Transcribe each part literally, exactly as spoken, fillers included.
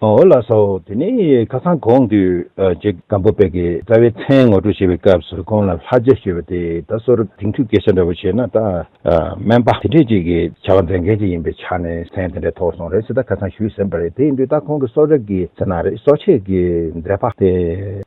ཨོ་ལགས་སོ། དེ་ནས་ཁ་སང་གོང་དུ་ཨ་རྗེ་སྒམ་པོ་པའི་གི་རྩ་བའི་མཚན་ངོ་སྤྲོད་བྱེད་པའི་སྐབས་སུ་ཁོང་ལ་ལྷ་རྗེ་ཞུས་པ་དེ་ད་སོ་རུ་དེང་དུས་སྐད་ཆ་འདྲ་བོ་བྱས་ན་ད་ཨ་སྨན་པ་དེ་འདྲས་ཅིག་གི་བྱ་བ་མཛད་མཁན་ཅིག་ཡིན་པའི་ཆ་ནས་མཚན་དེ་འདྲས་ཐོགས་སོང་རེད་ཟེར་ད་ཁ་སང་ཞུས་ཟིན་པ་རེད། དེ་ཡིན་དུས་ད་ཁོང་གི་གསོ་རིག་གི་ཟེར་ན་རེད། གསོ་དཔྱད་ཀྱི་མཛད་པ་དེ་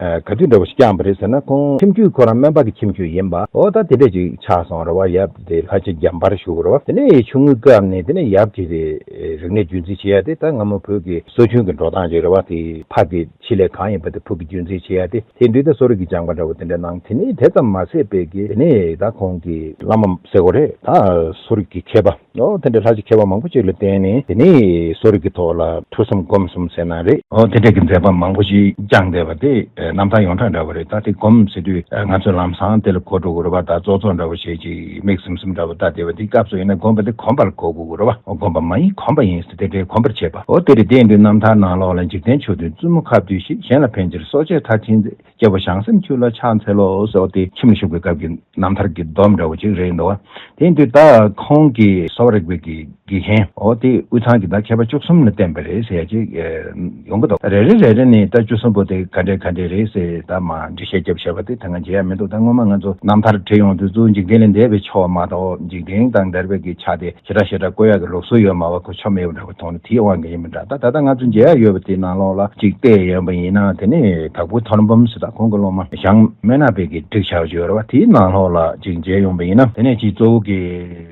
ཨ་ག་དུས་འདྲ་བོ་ཞིག་བསྐྱངས་པ་རེད་ཟེར་ན་ཁོང་ཁྱིམ་རྒྱུད་ཁོ་རང་སྨན་པ་གི་ཁྱིམ་རྒྱུད་ཡིན་པ་ཨོ་ད་དེ་འདྲས་ཅིག་ཆགས་སོང་རེད་བ། ཡབ་དེ་ལྷ་རྗེ་འཇམ་དཔལ་ཞུ་དགོས་རེད་བ། དེ་ནས་ཆུང་ངུའི་སྐབས་ནས་དེ་ནས་ཡབ་ཀྱི་རིག་གནས་རྒྱུན་འཛིན་བྱེད་ཡ་དེ་ད་སྔ་མོ་བོད་ཀྱི་སྲོལ་རྒྱུན་གྱི་འགྲོ་སྟངས་ཅིག་རེད་བ། དེ་ཕ་གི་ཆེད་ལས་གང་ཡིན་པ་དེ་བུ་གི་རྒྱུན་འཛིན་བྱེད་ཡ་དེ་དེ་དུས་ད་གསོ་རིག་གི་སྦྱངས་པ་འདྲ་བོ་དེ་འདྲ་གནང་། དེ་ནས་དེ་ཙམ་མ་ཟད་པའི་གི་དེ་ནས་ད་ཁོང་གི་བླ་མ་ཟེར་དགོས་རེད། ད་གསོ་རིག་གི་མཁས་པ་ཨོ་དེ་འདྲ་ལྷ་རྗེ་མཁས་པ་མང་པོ་ཅིག་ལ་བརྟེན་ནས་དེ་ནས་གསོ་རིག་གི་ཐོག་ལ་ཐོས་བསམ་སྒོམ་གསུམ་ཟེར་ན་རེད། ཨོ་དེ་འདྲ་གི་མཛད་པ་མང་པོ་ཞིག་བསྐྱངས་བསྡད་པ་དེ་རྣམ་ཐར་ཡོངས་གྲགས་འདྲ་བོ་རེད། ད་དེ་སྒོམ་ཟེར་དུས་ང་ཚོས་ལམ་སང་དེ་ལ་གོ་འགྲོ་དགོས་རེད་བ། ད་ཙོག་ཙོག་འདྲ་བོ་བྱས་ཅིག་མིག་ཟུམ་ཟུམ་འདྲ་བོ་ལྟ་བསྡད་པ་དེ་སྐབས་སུ་ཡིན་ན་སྒོམ་པ་དེ་གོམས་པར་གོ་དགོས་རེད་བ། སྒོམ་པ་མ་ཡིན་གོམས་པ་ཡིན་ཟེར་དེ་འདྲའི་གོམས་པར་བྱེད་པ་ཨོ་དེ་རེད། དེ་ཡིན་དུས་རྣམ་ཐར་ནང་ལོགས་ལ་འཇིག་རྟེན་ཆོས་སྡུད་བཙུན་མོ་ཁ་བསྡུས་ཤིག་གཞན་ལ་ཕན་ཕྱིར་སྲོག་བཅད་མཐར་ཕྱིན་མཛད། སྐྱེ་བོ་བྱང་སེམས་ཆོས་ལ་ཕྱག་འཚལ་ལོ་ཟེར་བ་དེ་ཁྱིམ་ལ་བཞུགས་པའི་སྐབས་ཀྱི་རྣམ་ཐར་གྱི་སྡོམ་འདྲ་བོ་ཅིག་རེད་འདུག་བ། དེ་ཡིན་དུས་ད་ཁོང་གི་གསོ་བ་རིག་པའི་གི་དགེ་རྒན་ཨོ་དེ་དབུས་གཙང་གི་ད་མཁས་པ་བཅུ་གསུམ་ལ་བསྟེན་པ་རེད་ཟེར་ཡ་ཅིག་ཨེ་ཡོང་གི་འདུག་རེ་རེ་རེ་རེ་ནས་ད་བཅུ་གསུམ་པོ་དེ་ག་འདྲས་ག་འདྲས་རེད་ཟེར་ད་མ་འགྲེལ་བཤད་རྒྱབ་བྱས་པ་དེ་ད་ང་མཇལ་ཡ་མི་འདུག་ད་སྔོན་མ་ང་ཚོ་རྣམ་ཐར་བྲིས་ཡོང་དུས་གཙོ་བོ་འཇིག་རྟེན་ལས་འདས་པའི་ཆོས་མ་གཏོགས་འཇིག་རྟེན་དང་འདས་པའི་གི་ཆ་དེ་ཞེ་དྲག་ཞེ་དྲག་བཀོད་ཡག་གི་ལུགས་སྲོལ་ཡོད་མ་བ་ཁོ་ཆོ་མེད་པ་འདྲ་བོ་མཐོང་ནས་དེའི་དབང་གིས་ཡིན་མི་འདྲ། ད་ད་ལྟ་ང་ཚོ་མཇལ་ཡ་ཡོད་པ་དེའི་ནང་ལོགས་ལ་ཅིག་བལྟས་ཡོང་པ་ཡིན་ན་དེ་ནས་དྭགས་པོ་ཐོར་འབུམ་ཟེར་ད་ཁོང་གི་སློབ་མ་ཞང་སྨན་ནག་པའི་གི་བསྒྲིགས་བཞག་ཡོད་རེད་བ། དེའི་ནང་ལོགས་ལ་ཅིག་མཇལ་ཡོང་པ་ཡིན་ན་དེ་ནས་ཅིག་གཙོ་བོ་གི་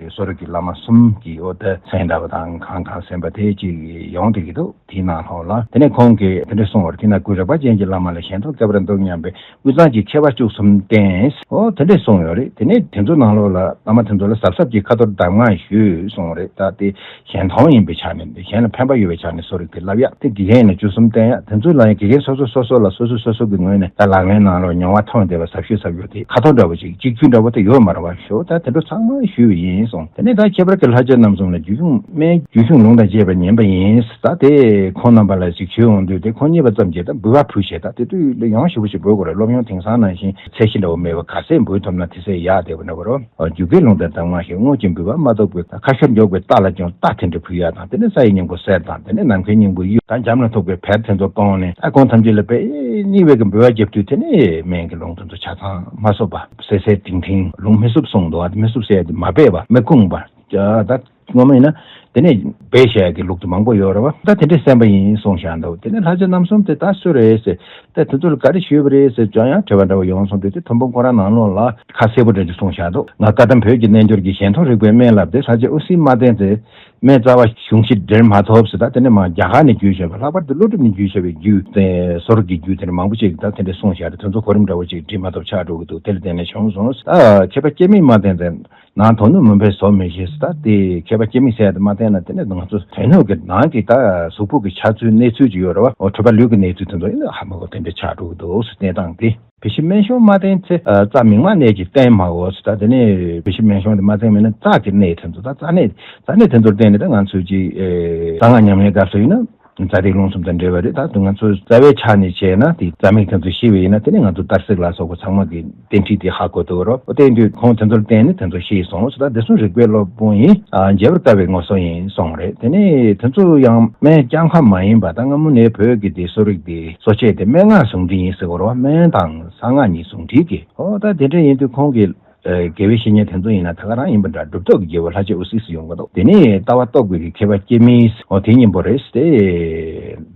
གསོ་རིག་གི་བླ་མ་གསུམ་གྱི་འོ་ད་མཚན་འདྲ་བ་དང་གང་གང་ཟེར་བ་དེ་ཅིག་ཡོང་བསྡད་ཀྱི་འདུག་དེའི་ནང་ལོགས་ལ་དེ་ནས་ཁོང་གིས་དེ་འདྲ་གསུངས་པ་རེད། དེ་ན་སྐུ་རིག་པ་ཅན་གྱི་བླ་མ་ལ་ཞལ་མཐོང་སྐལ་བར་འདུག་སྙམ་པའི་དབུས་གཙང་གི་མཁས་པ་བཅུ་གསུམ་བསྟེན། ཨོ་དེ་འདྲས་གསུངས་ཡོད་རེད། དེ་ནས་དེ་ཚོ་ནང་ལོགས་ལ་བླ་མ་དེ་ཚོ་ལ་གཟབ་གཟབ་ཀྱིས་ཁ་ཐོར་གདམས་ངག་ཞུས་གསུངས་རེད། ད་དེ་གཞན་མཐོང་ཡིན་པའི་ཆ་ནས་གཞན་ལ་ཕན་པ་ཡོད་པའི་ཆ་ནས་གསོ་རིག་དེ་བསླབ་ཡ་དེ་དགེ་རྒན་ཡིན་ན་བཅུ་གསུམ་བསྟེན་ཡ་དེ་ཚོ་ལ་ཡང་དགེ་རྒན་སོ་སོ་སོ་སོ་ལ་སོ་སོ་སོ་སོ་གི་ངོས་ནས་ད་ལག་ལེན་ནང་ལོགས་མྱོང་བ་ཐོན་བསྡད་པ་ཟབ་ཤོས་ཟབ་ཤོས་དེ་ཁ་ཐོར་འདྲ་བོ་ཅིག་གཅིག་གྱུར་འདྲ་བོ་དེ་ཡོད་མ་རེད་བ། ཞོ་ད་དེ་འདྲ་ཚང་མ་ཞུས་པ་ཡིན་གསུངས། དེ་ནས་ད་ཁྱད་པར་གྱི་ལྷ་རྗེ་རྣམ་གསུམ་ལ་རྒྱུད་གཞུང་སྨན་རྒྱུད་གཞུང་ལུང་དང་བཅས་པ་ཉན་པ་ཡིན། ད་དེ་ཁོང་རྣམ་པ་ལ་ཞིག་ཞུས་འོང་དུས་དེ་ཁོང་གཉིས་པ་ཙམ་གྱིས་ད་འབུལ་བ་ཕུལ་བྱས་ད་དེ་དུས་ལ་ཡང་ཞུ་བ་ཞིག་འབུལ་དགོས་རེད། སློབ་ཡོན་དེང་སང་ནང་བཞིན་ཚད་གཞི་འདྲ་བོ་མེད་པ་ག་ཚད་འབུལ་ཐུབ་ན་དེ་ཚད་ཡག་བསྡད་པ་འདྲ་བོ་རེད། རྒྱུད་སྐལ་ལུང་དང་གདམས་ངག་ཞིག་དངོས་ཀྱི་འབུལ་བ་མ་གཏོགས་པའི་ཁ་ཤོར་འཇོག་པའི་རྟ་ལ་ཀྱང་རྟ་དེ་འདྲ་ཕུལ་ཡག་དང་དེ་ནས་ས་ཡི་སྙིང་པོ་གསེར་དང་དེ་ནས་ནམ་མཁའི་སྙིང་པོ་གཡུ་དང་འཇམ་ལ་ཐུག་པའི་བེར་དེ་ཚོ་གཏོང་ནས་ད་ཁོང་ཐམས་ཅད་ལ་དཔེ་སྙི་བའི་གི་འབུལ་བ་བརྒྱབ་དུས་དེ་ནས་སྨན་གྱི་ལུང་དེ་ཚོ་ཆ་ཚང་མ་གསོབ་པ། གསལ་གསལ་ཐིང་ཐིང་ལུང་མི་གསུབ་གསུངས་འདུག་ཨ་མི་གསུབ་ཟེར་ཡ་དེ་མ་སྦས་པ་མི་སྐུང་བ། ད་ངོ་མ་ཡིན་ན་དེ་ནས་སྦས་བྱ་ཡ་གི་ལུགས་དེ་མང་པོ་ཡོད་རེད་བ། ད་དེ་འདྲས་གསན་པ་ཡིན་གསུངས་བཞག་འདུག་དེ་ནས་ལྷ་རྗེ་རྣམ་གསུམ་དེ་ད་སུ་རེད་ཟེར་ད་དེ་ཚོ་ལ་ག་རེ་ཞུས་པ་རེད་ཟེར་ཅང་ཡང་དྲི་བ་འདྲ་བོ་ཡོང་སོང་དུས་དེ་ཐོར་འབུམ་ཁོ་རང་ནང་ལོགས་ལ་ཁ་གསལ་པོ་འདྲ་ཅིག་གསུངས་བཞག་འདུག་ང་བཀའ་གདམས་བོད་ཀྱི་རྣལ་འབྱོར་གྱི་ཞལ་མཐོང་རིག་པའི་སྨན་བསླབ་སྟེ་ལྷ་རྗེ་དབུ་སྲིན་མ་བསྟེན་ཚེ། སྨན་རྩ་བ་གཞུང་ཞིག་འབྲེལ་མ་ཐོབ་ཟེར། ད་དེ་ནས་མ་རྒྱ་གར་ནས་བརྒྱུད་བྱས་པ་ལྷག་པར་དུ་ཀླུ་སྒྲུབ་ནས་བརྒྱུད་བྱས་པའི་རྒྱུད་དེ་སོར་གྱི་རྒྱུད་དེ་འདྲ་མང་པོ་ཅིག་ད་དེ་འདྲ་གསུངས་བཞག་རེད། དེ་ཚོ་གོ་རིམ་འདྲ་བོ་ཅིག་འགྲིག་མ་ཐུབ་ཆགས་འགྲོ་གི་འདུག་དེ་ལ་བརྟེན་ནས་བྱུང་སོང་། ད་མཁས་པ་སྐྱེ་མེད་མ་བསྟེན་ཚེ་ནང་དོན་ནི་མུན་པས་བཟོ་མི་ཤེས་ཟེར། ད་དེ་མཁས་པ་སྐྱེ་མེད་ཟེར་ཡ་དེ་མ་བསྟེན་ན་དེ་ནས་ང་ཚོ་དོན་སྣོད་ཀྱི་ནང་གི་ད་གཟུགས་པོ་གི་འཆར་ཚུལ་གནས་ཚུལ་ཅིག་ཡོད་རེད་བ། འོ་འཁྲུལ་པ་ལུས་ཀྱི་གནས་ཚུལ་དེ་ཚོ་ཡིན་ན་ཧ་མ་གོ་དེ་འདྲ་ཆགས་འགྲོ་གི་འདུག་ཟེར་བསྟན་སྟངས་དེ། བི་ཤི་སྨན་གཞུང་མ་བསྟེན་ཚེ་རྩ་མིག་མ་གནད་ཀྱིས་བསྟེན་མ་དགོས་ཟེར། ད་དེ་ནས་བི་ཤི་སྨན་གཞུང་དེ་མ་བསྟེན་མིན་ན་རྩ་གི་གནད་དེ་ཚོ་ད་རྩ་གནད་རྩ་གནད་དེ་ཚོར་བརྟེན་ནས་ད་ང་ཚོས་ཀྱི་གསང་སྔགས་ཉམས་ལེན་སྐབས་སུ་ཡིན་ན་རྩ་རིག་རླུང་གསུམ་དང་འབྲེལ་བ་རེད། ད་དུང་ང་ཚོ་རྩ་བའི་ཆ་ནས་བྱས་ན་དེ་རྩ་མིག་དེ་ཚོ་ཤེས་པ་ཡིན་ན་དེ་ནས་ང་ཚོ་གཏར་སྲེག་ལ་སོགས་པ་ཚང་མ་གི་བསྟེན་ཁྲིད་དེ་ཧ་གོ་ཐུབ་རོགས། ཨོ་བསྟེན་དུས་ཁོང་དེ་ཚོར་བརྟེན་ནས་དེ་ཚོ་ཤེས་སོང་ཟེར། ད་དེ་ཚོ་རིག་པའི་སློབ་དཔོན་ཡིན། རྒྱལ་བར་དཀའ་བའི་ངོ་སོ་ཡིན་གསུངས་རེད། དེ་ནས་དེ་ཚོ་ཡང་སྨན་རྐྱང་ཁ་མ་ཡིན་པ་ད་སྔ་མོ་ནས་བོད་ཀྱི་དེ་གསོ་རིག་དེ་གསོ་དཔྱད་དེ་སྨན་སྔགས་ཟུང་འབྲེལ་ཡིན་ཟེར་བ་རེད་བ། སྨན་དང་གསང་སྔགས་གཉིས་ཟུང་འབྲེལ་གྱི། ཨོ་ད་དེ་འདྲ་ཡིན་དུས་ཁོང་གི་དགེ་བའི་བཤེས་གཉེན་དེ་ཚོ་ཡིན་ན་ད་ག་རང་ཡིན་པ་འདྲ། གྲུབ་ཐོབ་ཀྱི་རྒྱལ་པོ་ལྷ་རྗེ་དབུ་སྲིན་ཡོང་གི་འདུག་དེ་ནས་ལྟ་བ་རྟོགས་པའི་གི་མཁས་པ་སྐྱེ་མེད། ཨོ་དེ་གཉིས་པོ་རེད་དེ།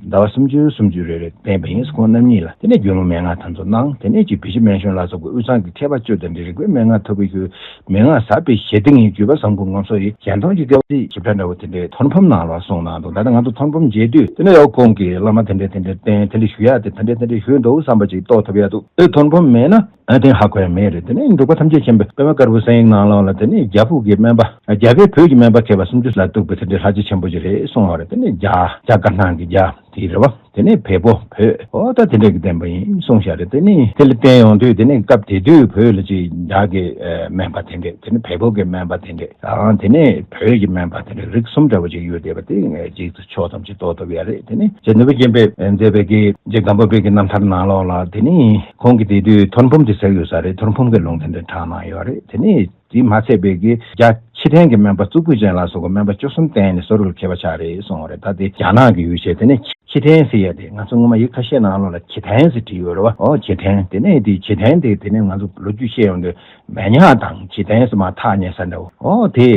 ཟླ་བ་སུམ་ཅུ་སུམ་ཅུ་རེ་རེ་བསྟེན་པ་ཡིན། ཁོང་རྣམ་གཉིས་ལ་དེ་ནས་རྒྱུད་ལུང་མན་ངག་དེ་ཚོ་གནང་། དེ་ནས་ཀྱི་བི་ཤི་སྨན་གཞུང་ལ་སོགས་པའི་དབུས་གཙང་གི་མཁས་པ་བཅུ་དང་འབྲེལ་རིག་པའི་མན་ངག་ཐོབ་པའི་ཤུལ་མན་ངག་ཟབ་པའི་ཞེ་གཏིང་ཡི་བརྒྱུད་པ་བཟང་པོ་ངོམས་སོ་ཡི་གཞན་སྟོང་གི་དགེ་བ་ཞིབ་ཕྲ་འདྲ་བོ་དེ་འདྲའི་ཐོར་འབུམ་ནང་ལ་གསུངས་གནང་འདུག་ད་ལྟ་ང་ཚོ་ཐོར་འབུམ་མཇལ་དུས་དེ་ནས་ཡང་ཁོང་གིས་བླ་མ་དེ་འདྲས་དེ་འདྲས་བསྟེན་དེ་འདྲས་ཞུ་ཡག་དེ་དེ་འདྲས་དེ་འདྲས་ཞུས་འདུག་བསམ་པ་ཅིག་རྟོགས་ཐུབ་ཡག་འདུག་ཨེ་ཐོར་འབུམ་མེད་ན་ཨེ་དེ་ཧ་གོ་ཡག་མེད་རེད། དེ་ནས་འབྲུག་པ་ཐམས་ཅད་མཁྱེན་པའི་པདྨ་དཀར་པོའི་གསན་ཡིག་ནང་ལོགས་ལ་དེ་ནས་རྒྱ་ཕུག་གི་སྨན་པ་རྒྱ་གར་བོད་ཀྱི་སྨན་པ་མཁས་པ་སུམ་ཅུ་ལ་གཏུགས་པའི་དེ་འདྲའི་ལྷ་རྗེ་ཆེན་པོ་ཅིག་རེད་གསུངས་པ་རེད། དེ་ནས་རྒྱ་རྒྱ་དཀར་ནག་གི་རྒྱ་དེ་རེད་བ། དེ་ནས་བལ་པོ་བོད། ཨོ་ད་དེ་འདྲས་ཀྱི་བསྟན་པ་ཡིན་གསུངས་བཞག་རེད། དེ་ནས་དེ་ལ་བསྟེན་ཡོང་དུས་དེ་ནས་སྐབས་དེ་དུས་བོད་ལ་ཅིག་རྒྱ་གི་ཨ་སྨན་པ་དེ་འདྲས། དེ་ནས་བལ་པོ་གི་སྨན་པ་དེ་འདྲས། ཨང་དེ་ནས་བོད་ཀྱི་སྨན་པ་དེ་འདྲས་རིགས་གསུམ་འདྲ་བོ་ཅིག་ཡོད་བསྡད་པ་དེ་ངས་རྗེས་སུ་ཕྱོགས་ཙམ་ཅིག་རྟོགས་ཐུབ་ཡ་རེད། དེ་ནས་རྗེ་ནོར་བུ་རྒྱན་པས་མཛད་པའི་གི་རྗེ་སྒམ་པོ་པའི་གི་རྣམ་ཐར་ནང་ལོགས་ལ་དེ་ནས་ཁོང་གི་དེ་དུས་ཐོར་འབུམ་དེ་ཟེར་ཡོད་ས་རེད། ཐོར་འབུམ་གི་ལུང་དེ་འདྲས་དྲངས་གནང་ཡོད་རེད། དེ་ནས་དེ་མ་ཚད་པའི་གི་རྒྱ་ ཆི་ཐན་གྱི་སྨན་པ་གཙུག་ཕུད་ཅན་ལ་སོགས་པའི་སྨན་པ་བཅུ་གསུམ་བསྟེན་ནས་གསོ་རིག་ལ་མཁས་པ་ཆགས་རེད་གསུངས་པ་རེད། ད་དེ་རྒྱ་ནག་གི་ཡུལ་ཆེ་དེ་ནས་ཆི་ཐན་ཟེར་ཡ་དེ་ང་ཚོ་སྔོན་མ་ཡིག་ཁ་ཤས་ནང་ལོགས་ལ་ཆི་ཐན་ཟེར་བྲིས་ཡོད་རེད་བ། ཨོ་ཆི་ཐན་དེ་ནས་དེ་ཆི་ཐན་དེ་དེ་ནས་ང་ཚོ་ལོ་རྒྱུས་བཤད་ཡོང་དུས། མེ་ཉག་དང་ཆི་ཐན་སོགས་མར་ཐག་ཉེ་ས་འདྲ་བོ། ཨོ་དེ་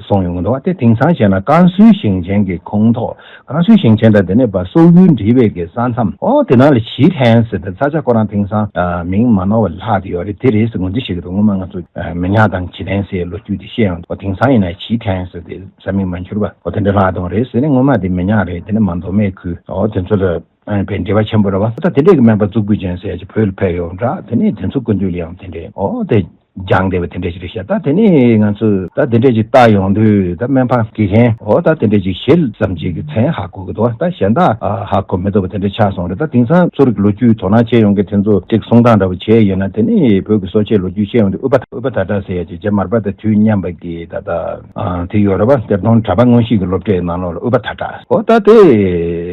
གསུངས་ཡོང་གི་འདུག་བ། དེ་དེང་སང་བྱས་ན་ཀན་སུའུ་ཞིང་ཆེན་གྱི་ཁོངས་གཏོགས། ཀན་སུའུ་ཞིང་ཆེན་དང་དེ་ནས་ཕར་སོག་ཡུལ་འབྲེལ་བའི་གི་ས་མཚམས། ཨོ་དེ་ནང་ལ་ཆི་ཐན་ཟེར་ཏེ་ས་ཆ་ཁོ་རང་དེང་སང་ཨ་མིང་མ་ནོར་བ་ལྷག་དེ་ཡོད་རེད། དེ་རེད་ཟེར་ངོས་འཛིན་བྱེད་ཀྱི་འདུག་སྔོན་མ་ང་ཚོ་ཨ་མེ་ཉག་དང་ཆི་ཐན་ཟེར་ལོ་རྒྱུས་དེ་བཤད་ཡོང་འདུག་དེང་སང་ཡིན་ན་ཆི་ཐན་ཟེར་ཏེ་ས་མིང་མ་འཁྱུར་བ། ཨོ་དེ་འདྲ་ལྷག་དང་རེད་ཟེར་ནས། སྔོན་མ་དེ་མེ་ཉག་རེད། དེ་ནས་མ་མདོ་སྨད་ཁུལ། ཨོ་དེ་ཚོ་ལ། ཨ་ནི་དཔེ་འབྲེལ་བ་ཆེན་པོ་རེད་བ། ད་དེ་འདྲས་ཀྱི་སྨན་པ་གཙུག་ཕུད་ཅན་ཟེར་ཡ་ཅིག་བོད་ལ་ཕེབས་ཡོད་འདྲ། དེ་ནས་དེ་ཚོ་སྐུ་མདུན་ལ་ཡང་དེ་འདྲས་ཨོ་དེ་སྦྱངས་བསྡད་པ་དེ་འདྲས་ཞིག་རེད་ཤག་ད་དེ་ནས་ང་ཚོས་ད་དེ་འདྲས་ཅིག་བལྟ་ཡོང་དུས་ད་སྨན་པ་དགེ་རྒན་ཨོ་ད་དེ་འདྲས་ཅིག་ཞེ་ཙམ་ཅིག་གི་མཚན་ཧ་གོ་གི་འདུག་ད་གཞན་དག་ཨ་ཧ་གོ་མི་ཐུབ་པ་དེ་འདྲས་ཆགས་སོང་རེད། ད་དེང་སང་གསོ་རིག་ལོ་རྒྱུས་དོ་སྣང་བྱེད་ཡོང་མཁན་དེ་ཚོ་ཅིག་གསུང་སྟངས་འདྲ་པོ་བྱས་ཡོད་ན། དེ་ནས་བོད་ཀྱི་གསོ་དཔྱད་ལོ་རྒྱུས་བཤད་ཡོང་དུས་ཨུཏྤལ་ཨུཏྤལ་དར་དཀྲ་ཟེར་ཡ་ཅིག་རྗེ་མར་པ་དང་དུས་མཉམ་པ་གི་ད་ལྟ་ཨ་དེ་ཡོད་རེད་བ། གཏེར་སྟོན་གྲྭ་པ་དངོས་གཞི་གི་སློབ་གྲྭའི་ནང་ལོགས་ལ་ཨུཏྤལ་དར་དཀྲ། ཨོ་ད་དེ་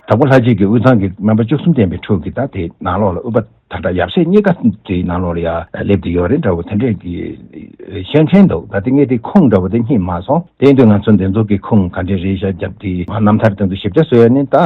དྭགས་པོ་ལྷ་རྗེ་གི་དབུས་གཙང་གི་སྨན་པ་བཅུ་གསུམ་བསྟེན་པའི་ཁྲོད་ཀྱི་ད་དེ་ནང་ལོགས་ལ་ཨུཏྤལ་དར་དཀྲ་ཡབ་སྲས་གཉིས་ཀ་དེའི་ནང་ལོགས་ལ་ཡ་སླེབས་ཏེ་ཡོད་རེད་འདྲ་བོ་དེ་འདྲས་ཀྱི་ཤན་ཕྲན་འདུག་ད་དེ་ངས་དེ་ཁུངས་འདྲ་བོ་དེ་རྙེད་མ་སོང་། དེ་ཡིན་དུས་ང་ཚོ་འདི་ཚོ་གི་ཁུངས་ག་འདྲས་རེད་ཤག་རྒྱབ་དེ་མ་རྣམ་ཐར་དེ་ཚོ་ཞིབ་ཕྲ་བཟོ་ཡ་ནི་ད་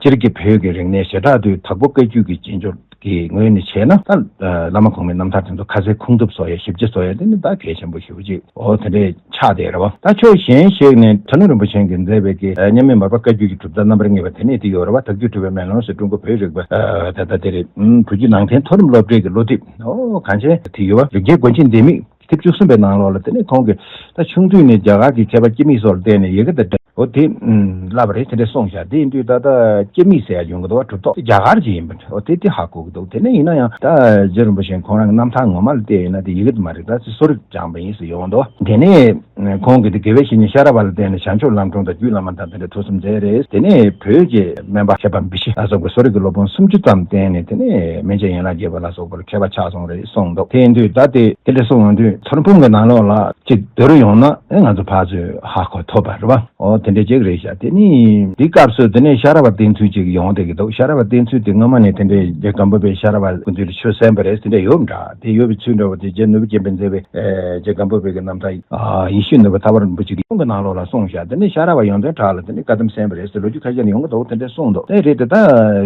སྤྱིར་གྱི་བོད་ཀྱི་རིག་གནས་བྱེ་བྲག་ཏུ་དྭགས་པོ་བཀའ་བརྒྱུད་ཀྱི་རྗེས་འཇུག་གི་ངོས་ནས་བྱས་ན་ད་བླ་མ་གོང་མའི་རྣམ་ཐར་དེ་ཚོ་ཁ་གསལ་ཁུངས་ཐུབ་བཟོ་ཡ་ཞིབ་ཕྲ་བཟོ་ཡ་དེ་ནི་ད་གལ་ཆེན་པོ་ཞེ་པོ་ཅིག་ཨོ་དེ་འདྲས་ཆགས་བསྡད་རེད་བ། ད་ཕྱོགས་གཞན་ཞིག་ནས་ཁྲ་ནུ་རིན་པོ་ཆེ་གིས་མཛད་པའི་གི་མཉམ་མེད་མར་པ་བཀའ་བརྒྱུད་ཀྱི་གྲུབ་མཐའ་རྣམ་པར་ངེས་པ་དེ་ནས་དེ་ཡོད་རེད་བ། དྭགས་བརྒྱུད་གྲུབ་པའི་མེ་ལོང་ཟེར་ཀྲུང་གོ་བོད་རིག་པ་ད་ལྟ་དེ་རེད། བོད་བརྒྱུད་ནང་བསྟན་མཐོ་རིམ་སློབ་གྲྭའི་གི་སློབ་དེབ་ཨོ་གང་ཆེ་དེ་ཡོད་བ། རིག་བྱེད་སྒོ་འབྱེད་ལྡེ་མིག་དེབ་བཅུ་གསུམ་པའི་ནང་ལོགས་ལ་དེ་ནས་ཁོང་གིས་ད་ཆུང་དུས་ནས་རྒྱ་གར་གྱི་མཁས་པ་སྐྱེད་མོས་སོགས་ལ་བརྟེན་ནས་ཡི་གེ་དང་འབྲེལ་ཨོ་དེ་བསླབ་པ་རེད། དེ་འདྲས་གསུངས་ཤག་དེ་ཡིན་དུས་ད་ལྟ་སྐྱེད་མོས་ཟེར་ཡ་ཡོང་གི་འདུག་བ། གྲུབ་ཐོབ་རྒྱ་གར་གྱི་ཡིན་པ་འདྲ་ཨོ་དེ་དེ་ཧ་གོ་གི་འདུག་དེ་ནས་ཡིན་ན་ཡང་ད་རྗེ་རིན་པོ་ཆེ་ཁོང་རང་གི་རྣམ་ཐར་ངོ་མ་ལ་བལྟས་ཡོད་ན་དེ་ཡི་གེ་དེ་མ་རེད། ད་ཅི་གསོ་རིག་སྦྱངས་པ་ཡིན་ཟེར་ཡོང་འདུག་དེ་ནས་ཁོང་གིས་དེ་དགེ་བའི་བཤེས་གཉེན་ཤ་ར་བ་ལ་བརྟེན་ནས་བྱང་ཆུབ་ལམ་སྒྲོན་དང་རྒྱུད་བླ་མ་དང་དེ་འདྲ་ཐུགས་གསུམ་མཛད་རེད། དེ་ནས་བོད་ཀྱི་སྨན་པ་མཁས་པ་བི་ཤི་ལ་སོགས་པའི་གསོ་རིག་གི་སློབ་དཔོན་སུམ་ཅུ་ཙམ་བསྟེན་ནས་དེ་ནས་སྨན་དཔྱད་ཡན་ལག་བརྒྱད་པ་ལ་སོགས་པར་མཁས་པ་ཆགས་སོང་རེད་གསུངས་འདུག་དེ་ཡིན་དུས་ད་དེ་དེ་འདྲ་གསུངས་ཡོང་དུས་མཐོ་རིམ་གྱི་ནང་ལོགས་ལ་གཅིག་བསྡུར་ཡོང་ན་ཨེ་ང་ཚོ་ཕར་ཚུར་ཧ་གོ་ཐུབ་པ་རེད་བ། ཨོ་དེ་འདྲ་ཅིག་རེད་ཤག་དེ་ནི་འདི་སྐབས་སུ་དེ་ནས་ཤ་ར་བ་བསྟེན་ཚུལ་ཅིག་ཡོང་བསྡད་ཀྱི་འདུག་ཤ་ར་བ་བསྟེན་ཚུལ་དེ་སྔོན་མ་ནས་དེ་འདྲའི་རྗེ་སྒམ་པོ་པས་ཤ་ར་བ་སྐུ་མདུན་ལ་ཆོས་གསན་པ་རེད། དེ་འདྲ་ཡོད་འདྲ། དེ་ཡོད་པའི་ཚུལ་འདྲ་བོ་དེ་རྗེ་ནོར་བུ་རྒྱལ་པོས་མཛད་པའི་ཨེ་རྗེ་སྒམ་པོ་པའི་གི་རྣམ་ཐར་ཨ་ཡིད་བཞིན་ནོར་བུ་ཐར་པ་རིན་པོ་ཆེ་གི་གསུང་གི་ནང་ལོགས་ལ་གསུངས་ཤག་དེ་ནས་ཤ་ར་བ་ཡོན་ཏན་གྲགས་ལ་དེ་ནས་བཀའ་གདམས་གསན་པ་རེད་ཟེར་ལོ་རྒྱུས་ཁ་ཤས་ནས་ཡོང་གི་འདུག་དེ་འདྲ་གསུངས་འདུག་དེ་རེད་དེ་ད་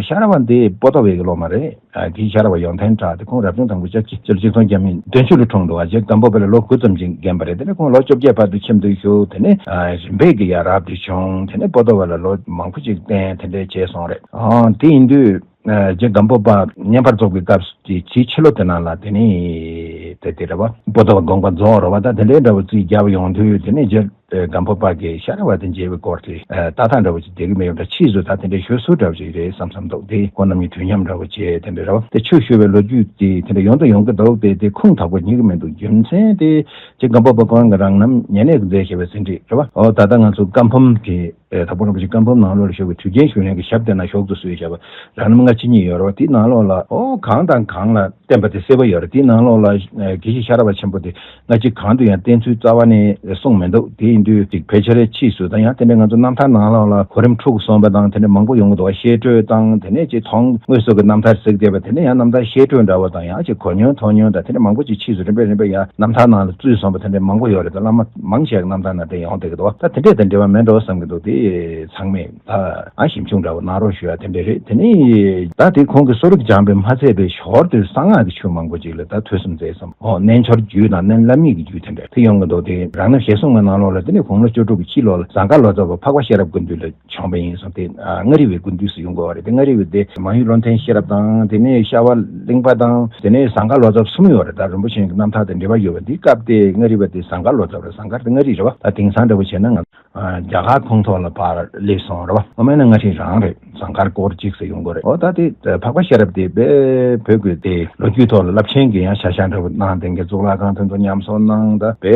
ཤ་ར་བ་འདི་པོ་ཏོ་བའི་གི་སློབ་མ་རེད། ཨ་དེའི་ཤ་ར་བ་ཡོན་ཏན་གྲགས་དེ་ཁོང་རབ་བྱུང་དང་པོ་ལྕགས་ཀྱི་ལྕགས་ཀྱི་ཚོང་རྒྱ་མི་བདུན་ཅུ་ལ་འཁྲུངས་འདུག་ཨ་རྗེ་སྒམ་པོ་པ་ལ་ལོ་དགུ་ཙམ་ཅིག་རྒན་པ་རེད། དེ་ནས་ཁོང་ལོ་བཅོ་བརྒྱད་བར་དུ་ཁྱིམ་དུ་བཞུགས། དེ་ནས་ཨ་རིམ་པས་ཀྱི་ཡ་རབས་དེ་བྱུང་། དེ་ནས་པོ་ཏོ་བ་ལ་ལོ་མང་པོ་ཅིག་བསྟེན་དེ་འདྲས་བྱས་སོང་རེད། ཨ་དེ་ཡིན་དུས་ཨ་རྗེ་སྒམ་པོ་པ་བསྙེན་པར་རྫོགས་པའི་སྐབས་ཀྱི་ཕྱི་ཕྱི་ལོ་དེ་ནང་ལ་དེ་ནས་དེ་དེ་རེད་བ། པོ་ཏོ་བ་དགོངས་པ་རྫོགས་རེད་བ། ད་དེ་འདྲའི་འདྲ་བོ་རྩིས་རྒྱབ་ཡོང་དུས་དེ་ནས་རྗེ་ཨེ་སྒམ་པོ་པ་གིས་ཤ་ར་བ་དེ་མཇལ་བའི་སྐོར་དེ་ཨེ་ལྟ་སྟངས་འདྲ་བོ་ཅིག་བསྡད་ཀྱི་མེད་པ་འདྲ། ཕྱིས་སུ་ད་དེ་འདྲའི་ཞུ་སྲོལ་འདྲ་བོ་ཅིག་རེད་བསམ་བསམ་འདུག་དེ་ཁོང་རྣམ་གཉིས་དུས་མཉམ་འདྲ་བོ་བྱས་དེ་འདྲ་རེད་བ། དེ་ཆོས་ཞུ་བའི་ལོ་རྒྱུས་དེ་དེ་འདྲ་ཡོང་དང་ཡོང་གི་འདུག་དེ་དེ་ཁུངས་དག་པོ་རྙེད་ཀྱི་མི་འདུག་རྒྱུ་མཚན་དེ་རྗེ་སྒམ་པོ་པ་ཁོང་གི་རང་རྣམ་ཉེ་གནས་ཀྱིས་མཛད་བཞག་པའི་ཟིན་བྲིས་རེད་བ། ཨོ་ད་ལྟ་ང་ཚོ་བཀའ་འབུམ་གྱི་ཨེ་དྭགས་པོ་རིན་པོ་ཆེ་བཀའ་འབུམ་ནང་ལོགས་ལ་བཞུགས་པའི་དུས་རྒྱན་ཞུ་ལེན་གྱི་ཞབས་དེ་ན་ཞོག་ཏུ་བཟོས་བཞག་པ་རང་རྣམ་སྔ་ཕྱི་གཉིས་ཡོད་རེད་བ། དེའི་ནང་ལོགས་ལ་ཨོ་གང་དང་གང་ལ་བསྟན་པ་དེ་གསལ་པོ་ཡོད་རེད། དེའི་ནང་ལོགས་ལ་ཨ་དགེ་བཤེས་ཤ་ར་བ་ཆེན་པོ་དེ་སྔ་ཕྱི་གང་དུ་ཡང་བསྟེན་ཚུལ་རྩ་བ་ནས་གསུངས་མི་འདུག་དེ་ཡིན་དུས་ཅིག་ཕལ་ཆེར་ཕྱིས་སུ་དང་ཡང་དེ་འདྲའི་ང་ཚོ་རྣམ་ཐར་ནང་ལོགས་ལ་གོ་རིམ་དྲུག་གསུངས་པ་དང་དེ་འདྲ་མང་པོ་ཡོང་གི་འདུག་བ། བཤད་སྒྲོས་དང་དེ་ནས་ཅིག་དོན་དངོས་སུ་གི་རྣམ་ཐར་གཟིགས་བསྡད་པ་དེ་ནས་ཡང་རྣམ་ཐར་བཤད་སྒྲོས་འདྲ་བོ་དང་ཡང་ཅིག་གོ་མྱོང་མཐོང་མྱོང་དང་དེ་འདྲ་མང་པོ་ཅིག་ཕྱིས་སུ་རིམ་པས་རིམ་པས་ཡང་རྣམ་ཐར་ནང་ལ་བཙུད་སོང་བ་དེ་འདྲ་མང་པོ་ཡོད་རེད། ད་བླ་མ་མང་ཆེ་གི་རྣམ་ཐར་ནང་དེ་ཡོང་བསྡད་ཀྱི་འདུག་བ། ད་དེ་འདྲས་དང་འབྲེལ་བ་མེད་འགྲོ་བསམ་གྱི་འདུག་དེ་ཚང་མས། ད་ཨ་ཞིབ་འཇུག་འདྲ་བོ་གནང་རོགས་ཞུ་ཡ་དེ་འདྲ་རེད། དེ་ནས་ད་དེ་ཁོང་གིས་གསོ་རིག་སྦྱངས་པས་མ་ཚད་པའི་ཞོར་དུ་གསང་སྔགས་ཀྱི་ཆོས་མང་པོ་ཅིག་ལ་ད་ཐོས་བསམ་མཛད་བསམ། ཨོ་རྣལ་འབྱོར་རྒྱུད་དང་རྣལ་བླ་མེད་ཀྱི་རྒྱུད་དེ་འདྲ་དེ་ཡོང་གི་འདུག་དེ་རང་རྣམ་ཞལ་གསུང་གི་ནང་ལོགས་ལ་དེ་ནས་དགུང་ལོ་བཅུ་དྲུག་གི་ཕྱི་ལོགས་ལ་ཟངས་དཀར་ལོ་ཙཱ་བ་འཕགས་པ་ཤེས་རབ་སྐུ་མདུན་ལ་བྱོན་པ་ཡིན་གསུངས་ཏེ། ཨ་མངའ་རིས་པའི་སྐུ་མདུན་སུ་ཡོང་དགོས་པ་རེད། དེ་མངའ་རིས་པའི་དེ་མང་ཡུལ་བློ་ལྡན་ཤེས་རབ་དང་དེ་ནས་ཤ་བ་གླིང་པ་དང་དེ་ནས་ཟངས་དཀར་ལོ་ཙཱ་བ་གསུམ་ཡོད་རེད། ད་རིན་པོ་ཆེ་གི་རྣམ་ཐར་དང་འབྲེལ་བ་ཡོད་པ་འདི་སྐབས་དེ་མངའ་རིས་པ་དེ་ཟངས་དཀར་ལོ་ཙཱ་བ་རེད། ཟངས་དཀར་དེ་མངའ་རིས་རེད་བ། ད་དེང་སང་འདྲ་བོ་བྱས་ན་ང་། ཨ་རྒྱ་གར་ཁོངས་གཏོགས་ལ་ཕར་སླེབས་སོང་རེད་བ། ངོ་མ་ཡིན་ན་མངའ་རིས་རང་རེད། ཟངས་དཀར་སྐོར་གཅིག་ཟེར་ཡོང་གི་རེད། འོ་ད་དེ་འཕགས་པ་ཤེས་རབ་དེ་དཔེ་བོད་ཀྱི་དེ་ལོ་རྒྱུས་ཐོག་ལ་རླབས་ཆེན་གྱི་ཡང་བྱ་བཞག་འདྲ་བོ་གནང་། དེང་གི་གཙུག་ལག་ཁང་དེ་ཚོ་ཉམས་གསོ་གནང་། ད་དཔེ་